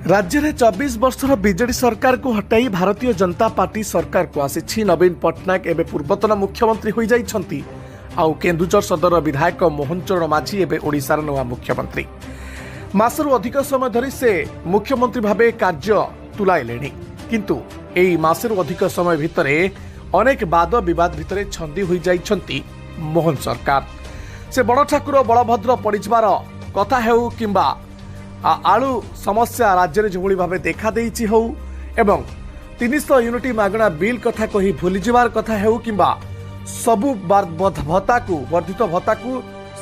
ରାଜ୍ୟରେ 24 ବର୍ଷର ବିଜେଡି ସରକାରକୁ ହଟାଇ ଭାରତୀୟ ଜନତା ପାର୍ଟି ସରକାରକୁ ଆସିଛି। ନବୀନ ପଟ୍ଟନାୟକ ଏବେ ପୂର୍ବତନ ମୁଖ୍ୟମନ୍ତ୍ରୀ ହୋଇଯାଇଛନ୍ତି ଆଉ କେନ୍ଦୁଝର ସଦର ବିଧାୟକ ମୋହନ ଚରଣ ମାଝୀ ଏବେ ଓଡ଼ିଶାର ନୂଆ ମୁଖ୍ୟମନ୍ତ୍ରୀ। ମାସରୁ ଅଧିକ ସମୟ ଧରି ସେ ମୁଖ୍ୟମନ୍ତ୍ରୀ ଭାବେ କାର୍ଯ୍ୟ ତୁଲାଇଲେଣି। କିନ୍ତୁ ଏଇ ମାସରୁ ଅଧିକ ସମୟ ଭିତରେ ଅନେକ ବାଦ ବିବାଦ ଭିତରେ ଛନ୍ଦି ହୋଇଯାଇଛନ୍ତି ମୋହନ ସରକାର। ସେ ବଡ଼ ଠାକୁର ବଳଭଦ୍ର ପଡ଼ିଯିବାର କଥା ହେଉ କିମ୍ବା ଆଳୁ ସମସ୍ୟା ରାଜ୍ୟରେ ଯେଭଳି ଭାବେ ଦେଖାଦେଇଛି ହେଉ ଏବଂ 300 ୟୁନିଟ୍ ମାଗଣା ବିଲ୍ କଥା କହି ଭୁଲିଯିବାର କଥା ହେଉ କିମ୍ବା ସବୁ ଭତ୍ତାକୁ, ବର୍ଦ୍ଧିତ ଭତ୍ତାକୁ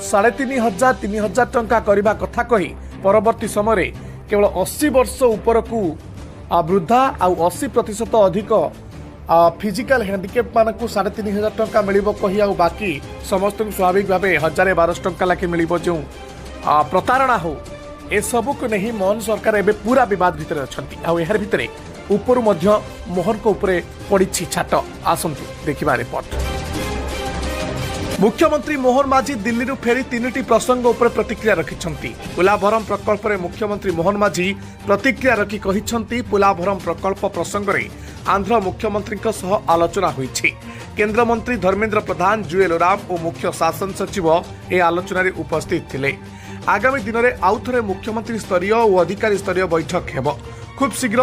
3500, 3000 ଟଙ୍କା କରିବା କଥା କହି ପରବର୍ତ୍ତୀ ସମୟରେ କେବଳ 80 ବର୍ଷ ଉପରକୁ ବୃଦ୍ଧା ଆଉ 80% ଅଧିକ ଫିଜିକାଲ ହ୍ୟାଣ୍ଡିକ୍ୟାପ୍ ମାନଙ୍କୁ 3500 ଟଙ୍କା ମିଳିବ କହି ଆଉ ବାକି ସମସ୍ତଙ୍କୁ ସ୍ୱାଭାବିକ ଭାବେ 1000 1200 ଟଙ୍କା ଲେଖେ ମିଳିବ, ଯେଉଁ ପ୍ରତାରଣା ହଉ, ଏସବୁକୁ ନେଇ ମୋହନ ସରକାର ଏବେ ପୁରା ବିବାଦ ଭିତରେ ଅଛନ୍ତି। ଆଉ ଏହାର ଭିତରେ ଉପରୁ ମଧ୍ୟ ମୋହନଙ୍କ ଉପରେ ପଡ଼ିଛି ଛାଟ। ଆସନ୍ତୁ ଦେଖିବା ରିପୋର୍ଟ। ମୁଖ୍ୟମନ୍ତ୍ରୀ ମୋହନ ମାଝୀ ଦିଲ୍ଲୀରୁ ଫେରି ତିନିଟି ପ୍ରସଙ୍ଗ ଉପରେ ପ୍ରତିକ୍ରିୟା ରଖିଛନ୍ତି। ପୋଲାଭରମ ପ୍ରକଳ୍ପରେ ମୁଖ୍ୟମନ୍ତ୍ରୀ ମୋହନ ମାଝୀ ପ୍ରତିକ୍ରିୟା ରଖି କହିଛନ୍ତି, ପୋଲାଭରମ ପ୍ରକଳ୍ପ ପ୍ରସଙ୍ଗରେ ଆନ୍ଧ୍ର ମୁଖ୍ୟମନ୍ତ୍ରୀଙ୍କ ସହ ଆଲୋଚନା ହୋଇଛି। କେନ୍ଦ୍ରମନ୍ତ୍ରୀ ଧର୍ମେନ୍ଦ୍ର ପ୍ରଧାନ, ଜୁଏଲ ଓରାମ ଓ ମୁଖ୍ୟ ଶାସନ ସଚିବ ଏହି ଆଲୋଚନାରେ ଉପସ୍ଥିତ ଥିଲେ। ଆଗାମୀ ଦିନରେ ଆଉଥରେ ମୁଖ୍ୟମନ୍ତ୍ରୀ ସ୍ତରୀୟ ଓ ଅଧିକାରୀ ସ୍ତରୀୟ ବୈଠକ ହେବ। ଖୁବ୍ ଶୀଘ୍ର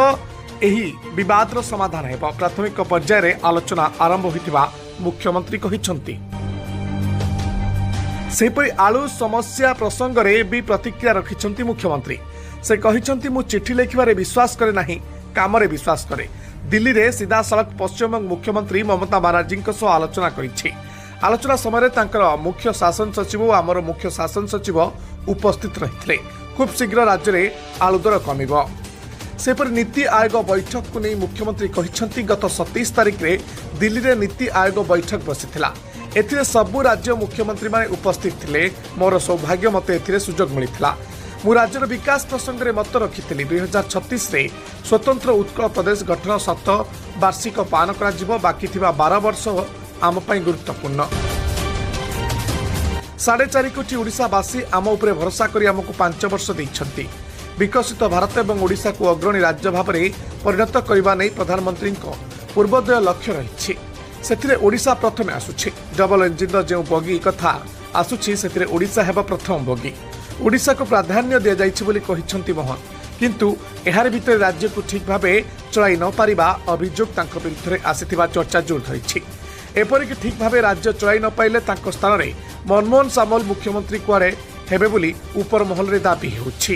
ଏହି ବିବାଦର ସମାଧାନ ହେବ। ପ୍ରାଥମିକ ପର୍ଯ୍ୟାୟରେ ଆଲୋଚନା ଆରମ୍ଭ ହୋଇଥିବା ମୁଖ୍ୟମନ୍ତ୍ରୀ କହିଛନ୍ତି। ସେହିପରି ଆଳୁ ସମସ୍ୟା ପ୍ରସଙ୍ଗରେ ବି ପ୍ରତିକ୍ରିୟା ରଖିଛନ୍ତି ମୁଖ୍ୟମନ୍ତ୍ରୀ। ସେ କହିଛନ୍ତି, ମୁଁ ଚିଠି ଲେଖିବାରେ ବିଶ୍ୱାସ କରେ ନାହିଁ, କାମରେ ବିଶ୍ୱାସ କରେ। ଦିଲ୍ଲୀରେ ସିଧାସଳଖ ପଶ୍ଚିମବଙ୍ଗ ମୁଖ୍ୟମନ୍ତ୍ରୀ ମମତା ବାନାର୍ଜୀଙ୍କ ସହ ଆଲୋଚନା କରିଛି। ଆଲୋଚନା ସମୟରେ ତାଙ୍କର ମୁଖ୍ୟ ଶାସନ ସଚିବ ଓ ଆମର ମୁଖ୍ୟ ଶାସନ ସଚିବ ଉପସ୍ଥିତ ରହିଥିଲେ। ଖୁବ୍ ଶୀଘ୍ର ରାଜ୍ୟରେ ଆଳୁ ଦର କମିବ। ସେହିପରି ନୀତି ଆୟୋଗ ବୈଠକକୁ ନେଇ ମୁଖ୍ୟମନ୍ତ୍ରୀ କହିଛନ୍ତି, ଗତ 27 ତାରିଖରେ ଦିଲ୍ଲୀରେ ନୀତି ଆୟୋଗ ବୈଠକ ବସିଥିଲା। ଏଥିରେ ସବୁ ରାଜ୍ୟ ମୁଖ୍ୟମନ୍ତ୍ରୀମାନେ ଉପସ୍ଥିତ ଥିଲେ। ମୋର ସୌଭାଗ୍ୟ, ମୋତେ ଏଥିରେ ସୁଯୋଗ ମିଳିଥିଲା। ମୁଁ ରାଜ୍ୟର ବିକାଶ ପ୍ରସଙ୍ଗରେ ମତ ରଖିଥିଲି। 2036ରେ ସ୍ୱତନ୍ତ୍ର ଉତ୍କଳ ପ୍ରଦେଶ ଗଠନ ଶତ ବାର୍ଷିକ ପାଳନ କରାଯିବ। ବାକି ଥିବା 12 ବର୍ଷ ଆମ ପାଇଁ ଗୁରୁତ୍ୱପୂର୍ଣ୍ଣ। 4.5 କୋଟି ଓଡ଼ିଶାବାସୀ ଆମ ଉପରେ ଭରସା କରି ଆମକୁ 5 ବର୍ଷ ଦେଇଛନ୍ତି। ବିକଶିତ ଭାରତ ଏବଂ ଓଡ଼ିଶାକୁ ଅଗ୍ରଣୀ ରାଜ୍ୟ ଭାବରେ ପରିଣତ କରିବା ନେଇ ପ୍ରଧାନମନ୍ତ୍ରୀଙ୍କ ପୂର୍ବୋଦୟ ଲକ୍ଷ୍ୟ ରହିଛି। ସେଥିରେ ଓଡ଼ିଶା ପ୍ରଥମେ ଆସୁଛି। ଡବଲ ଇଞ୍ଜିନର ଯେଉଁ ବଗି କଥା ଆସୁଛି, ସେଥିରେ ଓଡ଼ିଶା ହେବ ପ୍ରଥମ ବଗି। ଓଡ଼ିଶାକୁ ପ୍ରାଧାନ୍ୟ ଦିଆଯାଇଛି ବୋଲି କହିଛନ୍ତି ମୋହନ। କିନ୍ତୁ ଏହାରି ଭିତରେ ରାଜ୍ୟକୁ ଠିକ୍ ଭାବେ ଚଳାଇ ନ ପାରିବା ଅଭିଯୋଗ ତାଙ୍କ ବିରୁଦ୍ଧରେ ଆସିଥିବା ଚର୍ଚ୍ଚା ଜୋର ଧରିଛି। ଏପରିକି ଠିକ୍ ଭାବେ ରାଜ୍ୟ ଚଳାଇ ନ ପାରିଲେ ତାଙ୍କ ସ୍ଥାନରେ ମନମୋହନ ସାମଲ ମୁଖ୍ୟମନ୍ତ୍ରୀ କୁଆଡ଼େ ହେବେ ବୋଲି ଉପର ମହଲରେ ଦାବି ହେଉଛି।